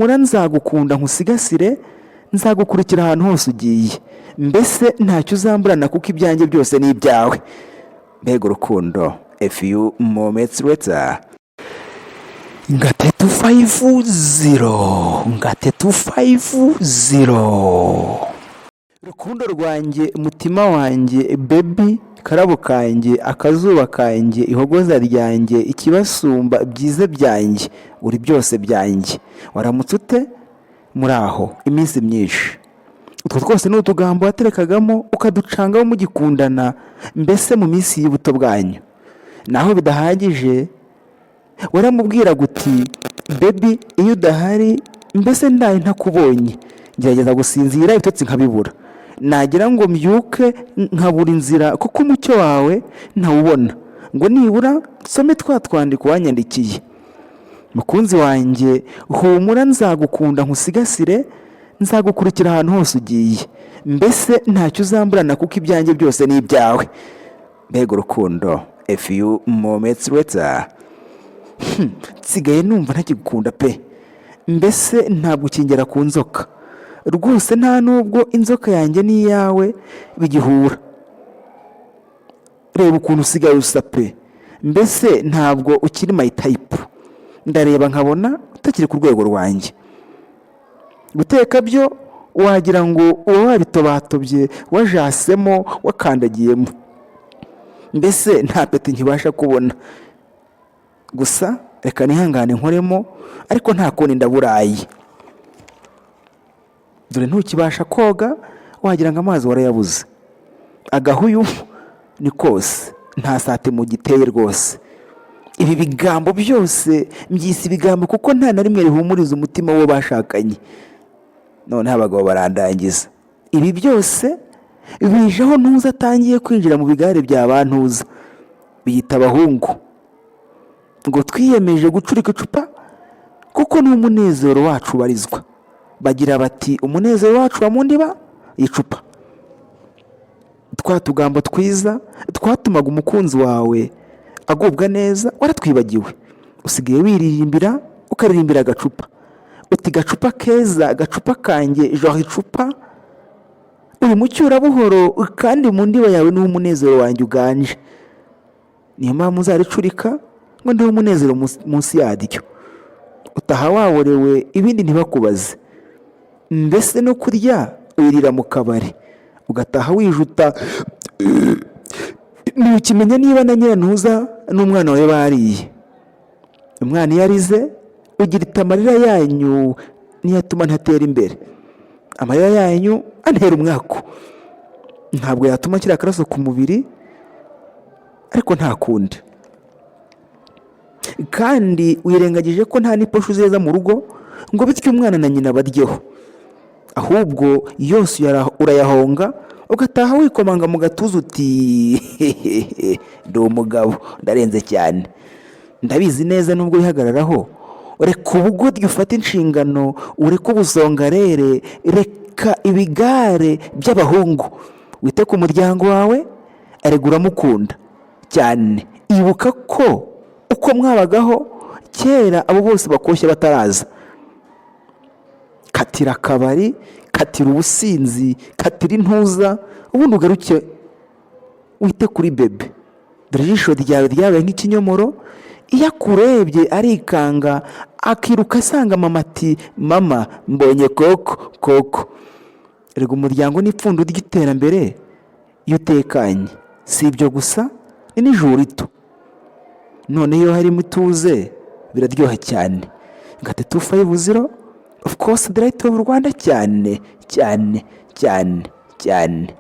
Humura, nzagukunda nkusigasire, nzagukurikira ahantu hose ugiye. Mbese ntacyo uzamburana kuko ibyanjye byose ni ibyawe. Mbega urukundo! A few moments later. 350, 350. Rukundo rwanjye, mutima wanjye, baby, karabo kanjye, akazuba kanjye, ihogoza ryanjye, ikibasumba byiza byanjye, uri byose byanjye. Waramutse ute? Muri aho iminsi myinshi. Utwo twose ni utugambo waterekagamo ukaducangamo mugikundana, mbese mu minsi y'ubuto bwanyu. Naho bidahagije, waramubwiraga uti: "Baby, iyo udahari, mbese ndaye ntakubonye, ngerageza gusinzira ibitotsi nkabibura, nagira ngo mbyuke nkabura inzira kuko umucyo wawe ntawubona ngo nibura nsome twa twandiko wanyandikiye." Mukunzi wanjye, humura, nzagukunda nkusigasire, nzagukurikira ahantu hose ugiye. Mbese ntacyo uzamburana kuko ibyanjye byose ni ibyawe. Mbega urukundo! A few moments later. Nsigaye numva ntakigukunda pe. Mbese ntabwo ukingera ku nzoka rwose, nta nubwo inzoka yanjye n'iyawe bigihura. Reba ukuntu usigaye usa pe. Mbese ntabwo ukiri my type, ndareba nkabona utakiri ku rwego rwanjye. Guteka byo wagira ngo uba wabitobatobye, wajasemo, wakandagiyemo. Mbese nta appétit nkibasha kubona. Gusa reka nihangane nkoremo, ariko nta kundi, ndaburaye. Dore ntukibasha koga, wagira ngo amazi warayabuze. Agahuyu ni kose, nta sate mu giteye rwose. Ibi bigambo byose mbyise ibigambo kuko nta na rimwe rihumuriza umutima w'uwo bashakanye. Noneho abagabo barandangiza. Ibi byose bijeho ntuza atangiye kwinjira mu bigare bya ba ntuza biyita abahungu, ngo twiyemeje gucurika icupa kuko ni umunezero wacu ubarizwa. Bagira bati: "Umunezero wacu wa mu ndiba y'icupa." Twa tugambo twiza twatumaga umukunzi wawe agubwa neza waratwibagiwe. Usigaye wiririmbira, ukaririmbira agacupa uti: "Gacupa keza, gacupa kanjye, joro icupa uri mu buhoro, kandi mu ndiba yawe niwo umunezero wanjye uganje. Niyo mpamvu uzaricurika ngo ndiho umunezero munsi yaryo." Utaha waborewe, ibindi ntibakubaze. Mbese no kurya wirira mu kabari, ugataha wijuta, ntukimenya niba na nyirantuza n'umwana wawe bariye. Umwana iyo arize ugira iti: "Amarira yanyu niyo atuma ntatera imbere, amarira yanyu antera umwaku, ntabwo yatuma nshyira akaraso ku mubiri." Ariko nta kundi. Kandi wirengagije ko nta n'iposho uzeza mu rugo ngo bityo umwana na nyina baryeho, ahubwo yose urayahonga, ugataha wikomanga mu gatuza uti: "Ndi umugabo, ndarenze cyane." Ndabizi neza nubwo wihagararaho. Reka ubugoryi, ufate inshingano, ureke ubusongarere, reka ibigare by'abahungu, wite ku muryango wawe. Erega uramukunda cyane. Ibuka ko uko mwabagaho kera abo bose bakoshya bataraza. Katira akabari, katira ubusinzi, katira intuza, ubundi ugaruke wite kuri bébé. Dore ijisho ryawe ryabaye nk'ikinyomoro, iyo akurebye arikanga, akiruka asanga mama ati: "Mama, mbonye koko koko." Erega umuryango ni ipfundo ry'iterambere iyo utekanye. Si ibyo gusa, ni n'ijuru rito. None iyo harimo ituze biraryoha cyane. 350, of course, the light of Rwanda, cyane cyane cyane cyane.